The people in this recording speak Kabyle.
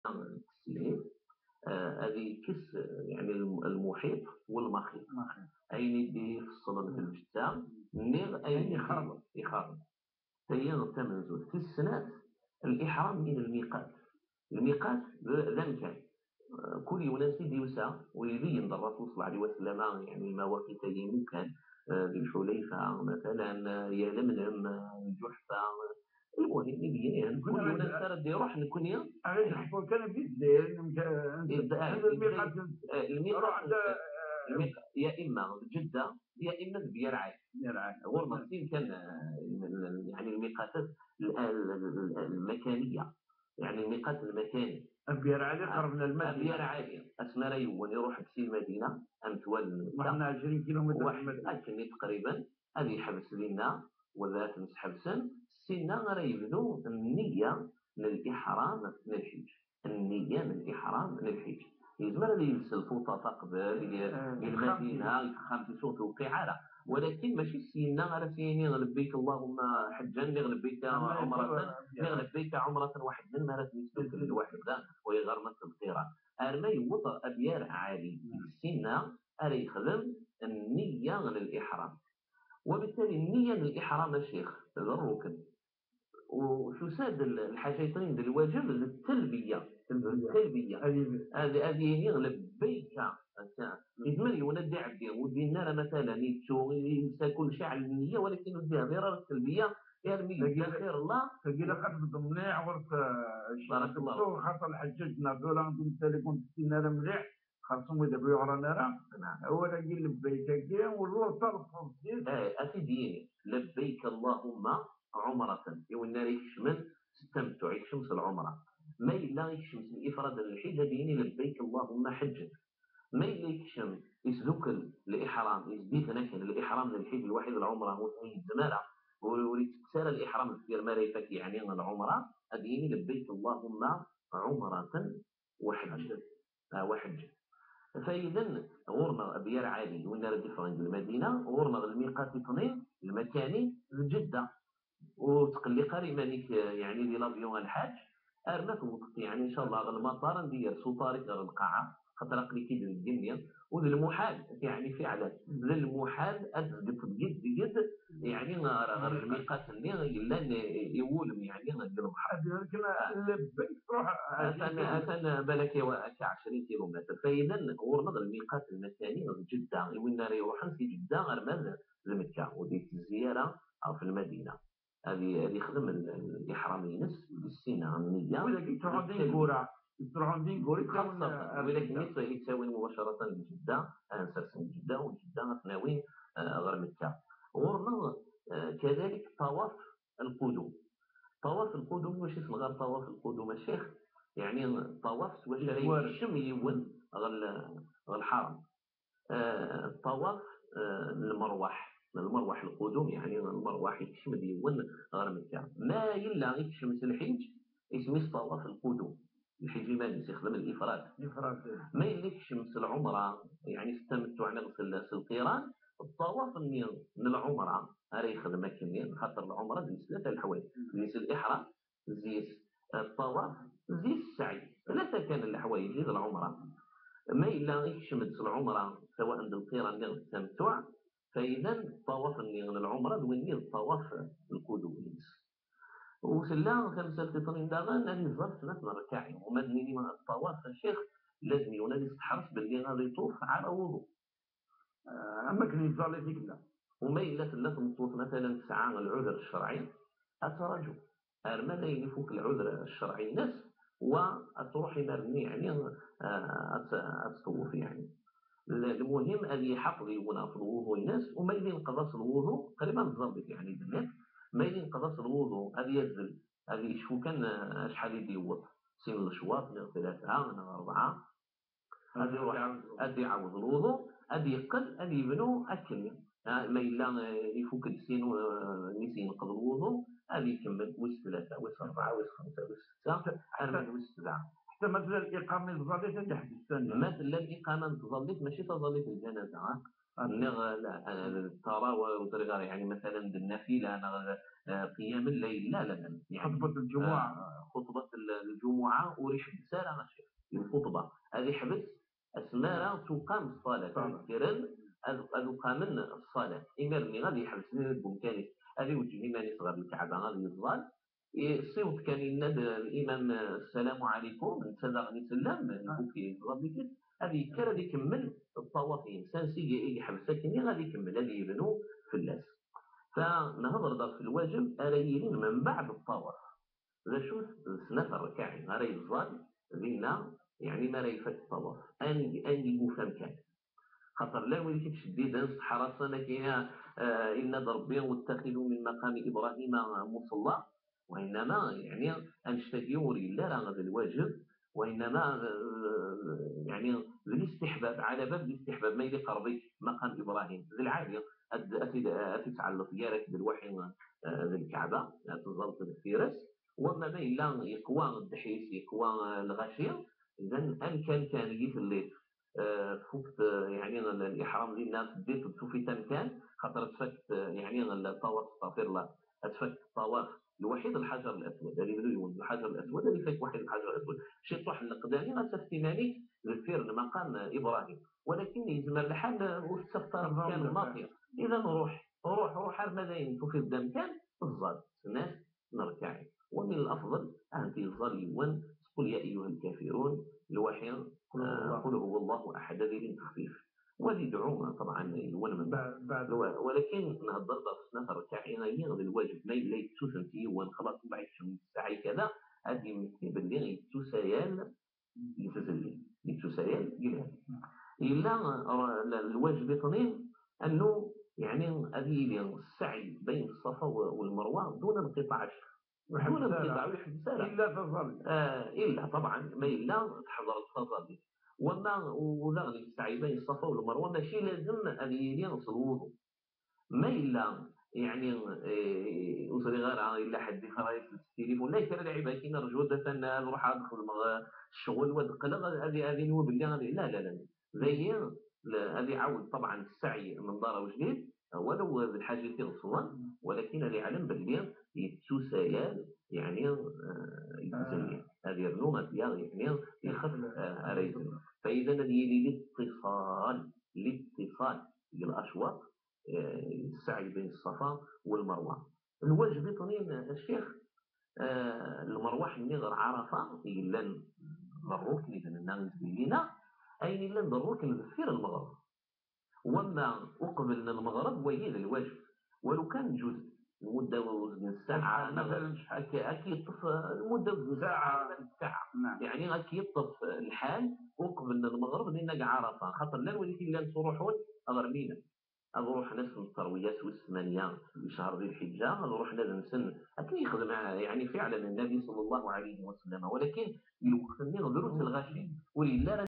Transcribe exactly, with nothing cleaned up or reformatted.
teslim, eh, ad yekkes, eh, yeɛni lm-, lmuḥiṭ walmaxit. Ayen i d-ifeṣṣlen d lǧetta, niɣ ayen i ixerben, ixerben. Tayi d tamenzut. Tis snat, liḥram min lmiqat. Lmiqat d, d amkan. Eh, kul yiwen ansi d-yusa, u ibeyyen-d Rrasul ṣalla Llahu ɛalayhi wa sallam, yeɛni, lmawaqit-agi imukan, eh, di Lḥulayfa, matalan, eh, Yalemlem, eh, Lǧuḥfa, eh, lmuhim, ibeyyen, kul yiwen ansi ara d-iruḥ, nekkni. Ara d-ḥkuɣ kan ɣef Lezzayer, lmiqat, eh, lmiqat, eh, lmiqat, ya imma d Ǧedda, ya imma d Byar Ɛali. Ɣur-neɣ sin kan, eh, yeɛni, lmiqatat l-, l-, l-, lmakaniya. Yeɛni, lmiqat lmakani. Byar Ɛali qerben ar Lmadina. Byar Ɛali, asmi ara yiwen iruḥ-d si Lmadina, am twal netta. Waḥed n ɛecrin kilumitr. Waḥed akken i teqriben, ad yeḥbes dinna, wala ad ten-sḥebsen, sinna ara yebdu nniya n liḥram n lḥiǧ. Nniya n liḥram n lḥiǧ. Yezmer ad yels lfuṭa taqbel, i, eh, i Lmadina, i texxamt-is ur tewqiɛ ara. Walakin mačči s yinna ara s-yini: "Lebbeyk Allahumma ḥeǧǧan", neɣ "Lebbeyk ɛumratan", neɣ "Lebbeyk ɛumratan waḥedden", mi ara ten-yesdukkel lwaḥed da, wa iɣer ma tebṭira. Arma yewweḍ Abyar Ɛali, deg sinna ara yexdem nniya n liḥram. Wabittali, nniya n liḥram, a ccix, d rrukn. U tusa-d l-, lḥaǧa yeṭṭnin d lwaǧeb, d ttalbiya. D ttalbiya. Ad, ad yini: "Lebbeyka." Akka. Yezmer yiwen ad d-iɛeddi, ur d-yenni ara, matalan, yettu, yelsa kulci ɛla nniya, walakin ur d-ihdir ara ttalbiya, armi yedda xir Allah. Tagi ilaq ad tbeddeḍ mliḥ ɣur-s, eh, Barakallah. Xaṭer lḥeǧǧaǧ n Ɛebdullah, ur d-, ur d-ttalin ara mliḥ. Xerṣum wid ur yeɣran ara. Naam. Awal-agi, lebbeyk-agi, ur, ur talfeḍ-it. Eh, a t-id-yini: "Lebbeyk Allahumma ɛumratan", i win ara ikecmen s tamettuɛ, ikcem s lɛumra. Ma yella ikcem s lifrad n lḥiǧ, ad yini: "Lebbeyk Allahumma ḥeǧǧan". Ma yella ikcem, isdukel liḥram, isditen akken, liḥram n lḥiǧ lwaḥid, lɛumra ur t-, ur yezzem ara, ur, ur ittekkes ara liḥram deffir mi ara ifak, yeɛni, lɛumra, ad yini: "Lebbeyk Allahumma ɛumratan wa ḥeǧǧan." Ah, wa ḥeǧǧan. Fayden, ɣur-neɣ Byar Ɛali, win ara d-iffɣen deg Lmadina, ɣur-neɣ lmiqat iṭnin, lmakani, d Ǧedda. Ur tqelliq ara iman-ik, eh, yeɛni, di l'avion a lḥaǧ, arma tewwḍeḍ, yeɛni, ncallah, ɣer lmaṭar, anda yers uṭar-ik ɣer lqaɛa, xaṭer aql-ik-id deg igenni, u d lmuḥal, yeɛni, fiɛlan, d lmuḥal ad tezgeḍ deg-, deg-, yeɛni, ɣer, ɣer lmiqat-nni yellan i, i wulem, yeɛni, deg lebḥer. Ad yerken, ah, lebbi, truḥ, ah, atan, atan balak, iwa, akka ɛecrin kilumitr. Fayden, ɣur-neɣ lmiqat lmakani d Ǧedda, i win ara iruḥen si Ǧedda arma d, d Mekka, ur d-yettezzi ara ɣef Lmadina. Ad i-, ad ixdem l-, l-, liḥram-ines, di ssin-a, nniya. Wid-agi ttruḥun d ineggura, ttruḥun d ineggura, xaṣṣa wid-agi yettawin mubacaratan deg Ǧedda, ad nsersen deg Ǧedda, u Ǧedda ad ten-awin, eh, ɣer Mekka. Ɣur-neɣ, eh, kadalik ṭawaf lqudum. Ṭawaf lqudum, wacu i s-nɣar ṭawaf lqudum, a ccix? Yeɛni ṭawaf s wacu ara yekcem yiwen ɣer l-, ɣer lḥaram. Eh, ṭawaf, eh, n lmerwaḥ, n lmerwaḥ lqudum, yeɛni lmerwaḥ yekcem-d yiwen ɣer Mekka. Ma yella ikcem s lḥiǧ, isem-is ṭawaf lqudum. Lḥiǧ iman-is ixdem lifrad. Ma yella ikcem s lɛumra, yeɛni s tamettuɛ neɣ s l-, s lqiran, ṭṭawaf-nni n lɛumra ara yexdem akkenni, xaṭer lɛumra deg-s tlata leḥwayeǧ, deg-s liḥram, deg-s, eh, ṭṭawaf, deg-s ssaɛy. Tlata kan n leḥwayeǧ i d lɛumra. Ma yella ikcem-d s lɛumra, sawaء d lqiran neɣ d tamettuɛ, fayden ṭṭawaf-nni n lɛumra d winni d ṭṭawaf lqudum-ines. U tella tamsalt iṭnin daɣen, ad iẓẓal snat n rrkaɛin. Uma d nini ṭṭawaf, a ccix, lazem yiwen ad isteḥres belli ad iṭuf ɛla wuḍu. Eh, am akken yeẓẓal i tigella. Uma yella tella tmeṭṭut, matalan, tesɛa lɛuder ccerɛi, ad traǧu arma d ayen ifuk lɛuder ccerɛi-ines, wa ad truḥ imar-nni, yeɛni, eh, ad t-, ad tṭewwef, yeɛni. L-, lmuhim ad iḥafeḍ yiwen ɣef lwuḍu-ines, u ma yella yenqeḍ-as lwuḍu, qrib ad neẓẓal deg, yeɛni, d-nniḍ, ma yella yenqeḍ-as lwuḍu, ad yazzel, ad yecfu kan, eh, acḥal i d-yewweḍ, sin lecwaṭ, neɣ tlata, neɣ rebɛa, ad iruḥ, ad iɛawed lwuḍu, ad yeqqel, ad yebnu akkenni. Ah, ma yella, eh, ifuk-d sin, eh, mi s-yenqeḍ lwuḍu, ad ikemmel wis tlata, wis rebɛa, wis xemsa, wis setta, arma d wis sebɛa. Ḥtta ma tella liqama n tẓallit, ad yeḥbes sani. Ma tella liqama n tẓallit, mačči taẓallit n lǧanaza, ah. Nniɣ, la, eh, d ṭṭarawih ur ẓriɣ ara, yeɛni, masalan, d nnafila neɣ, eh, qiyam llayl, la, la, la. Yeɛni, xeṭbet lǧumuɛa. Eh, xeṭbet l-, lǧumuɛa ur iḥebbes ara, a Ccix, lxeṭba. Ad iḥbes asmi ara tuqam ṣṣalat. Ad kkren, ad, ad uqamen ṣṣalat. Imir-nni ad yeḥbes deg umkan-is, ad iweǧǧeh iman-is ɣer lkaɛba, ad yeẓẓal. Iṣiweḍ kan, yenna-d, eh, limam, eh, "Ssalamu ɛalaykum", netta daɣen isellem, eh, lbukki yeẓra deg-s, ad yekker ad ikemmel ṭṭawaf-ines, ansi i, i yeḥbes akkenni ad ikemmel, ad yebnu fell-as. Fa nehder daɣ f lwaǧeb ara yilin membaɛd ṭṭawaf. D acu-t? D snat rrkaɛin ara yeẓẓal dinna, yeɛni mi ara ifak ṭṭawaf. Angi, angi yufa amkan. Xaṭer llan wid i t-id-ceddiden s ḥraṣan akkin, eh, yenna-d Ṛebbi: "واتخذوا من مقام إبراهيم مصلى". Waynama, yeɛni, annect-agi ur yelli ara d lwaǧeb, waynama, eh, yeɛni, d listiḥbab, ɛala bab listiḥbab, ma yella iqerreb-ik maqam Ibrahim, d lɛali, ad, ad t-id-, ad t-id-tɛelleḍ gar-ak d lwaḥi, eh, d lkaɛba, ad teẓẓalleḍ deffir-s. Wamma ma yella yeqwa ddḥis, yeqwa, eh, lɣaci, idan amkan kan i telliḍ, eh, tfukkeḍ, eh, yeɛni, l-, liḥram dinna, teddiḍ-d tufiḍ amkan, xaṭer ad tfakkeḍ, eh, yeɛni, l-, ṭṭawaf, astaɣfirullah, ad tfakkeḍ ṭṭawaf lwaḥid lḥaǧer laswad, ad ibdu yiwen lḥaǧer laswad, ad ifak waḥid lḥaǧer laswad. Ciṭuḥ n leqdani ad tafeḍ iman-ik deffir n maqam, eh, Ibrahim. Walakin yezmer lḥal, eh, ur tettafeḍ ara amkan maḍi. Idan ruḥ, ruḥ, ruḥ arma d ayen tufiḍ d amkan, teẓẓal. Snat n rrkaɛin. Wa min lafḍel, ahat yeẓẓal yiwen s qul ya ayyuha lkafirun, lwaḥi, qul huwa Allahu, eh, qul huwa Allahu ahad, ad ilin texfif. Wa ad yedɛu, ṭebɛan, yiwen membeɛd. Wa-, walakin nhedder-d ɣef snat rrkaɛin-agi d lwaǧeb, ma yella yettu-tent yiwen, xlaṣ, mbeɛd yekcem deg ssaɛa kada, ad d-yemmekti belli yettusayal deg tzelli, yettusayal deg lɛali. Yella, eh, l-, lwaǧeb iṭnin, annu, yeɛni, ad yili ssaɛy bayn ṣṣafa w-, walmerwa duna nqiṭaɛ. Duna nqiṭaɛ, ur iḥebbes ara. Illa taẓallit. Eh, illa, ṭebɛan, ma yella teḥḍer-d taẓallit. Wamma u-, u daɣen ssaɛy bayn ṣṣafa walmerwa, mačči lazem ad yili s lwuḍu. Ma yella, yeɛni, eh, ur ẓriɣ ara, yella ḥedd iɣra-yas s tilifun, la, kra lɛib akkin, rju ad atan ad ruḥeɣ ad xedmeɣ, eh, ccɣel, wa ad qqleɣ, ad, ad, ad inwi belli ad, la, la, la. Dayi, la, ad iɛawed, ṭebɛan, ssaɛy menḍar ujdid, walaw d lḥaǧa i t-iɣeṣben, walakin ad iɛlem belli yettusayal, yeɛni, eh, yetzelli. Ad irnu, ad yaɣ, yeɛni, ixef, eh, ara yezlu. Fa idan ad yili littiṣal, littiṣal deg lacwaq, eh, ssaɛy bayn ṣṣafa walmerwa. Lwaǧeb iṭnin, a ccix, eh, lmerwaḥ-nni ɣer Ɛarafa, yellan d rrukn, i d-nenna izgili-nneɣ, ayen yellan d rrukn deffir lmeɣreb. Wamma uqbel n lmeɣreb, wagi d lwaǧeb. Walu kan ǧuz, lmudda uzgen ssaɛa, ad k-, ad k-yeṭṭef, eh, lmudda uzgen ssaɛa, ssaɛa. Yeɛni ad k-yeṭṭef, eh, lḥal uqbel n lmeɣreb dinna deg Ɛarafa, xaṭer llan wid i t-illan ttruḥun ɣer Mina. Ad ruḥen ass n tterwiya s wis tmanya n ccher di lḥiǧǧa, ad ruḥen ad nsen, akken yexdem, yeɛni, fiɛlan Nnabi ṣalla Llahu ɛalayhi wa sallam. Walakin di lweqt-nni drus lɣaci, ur yelli ara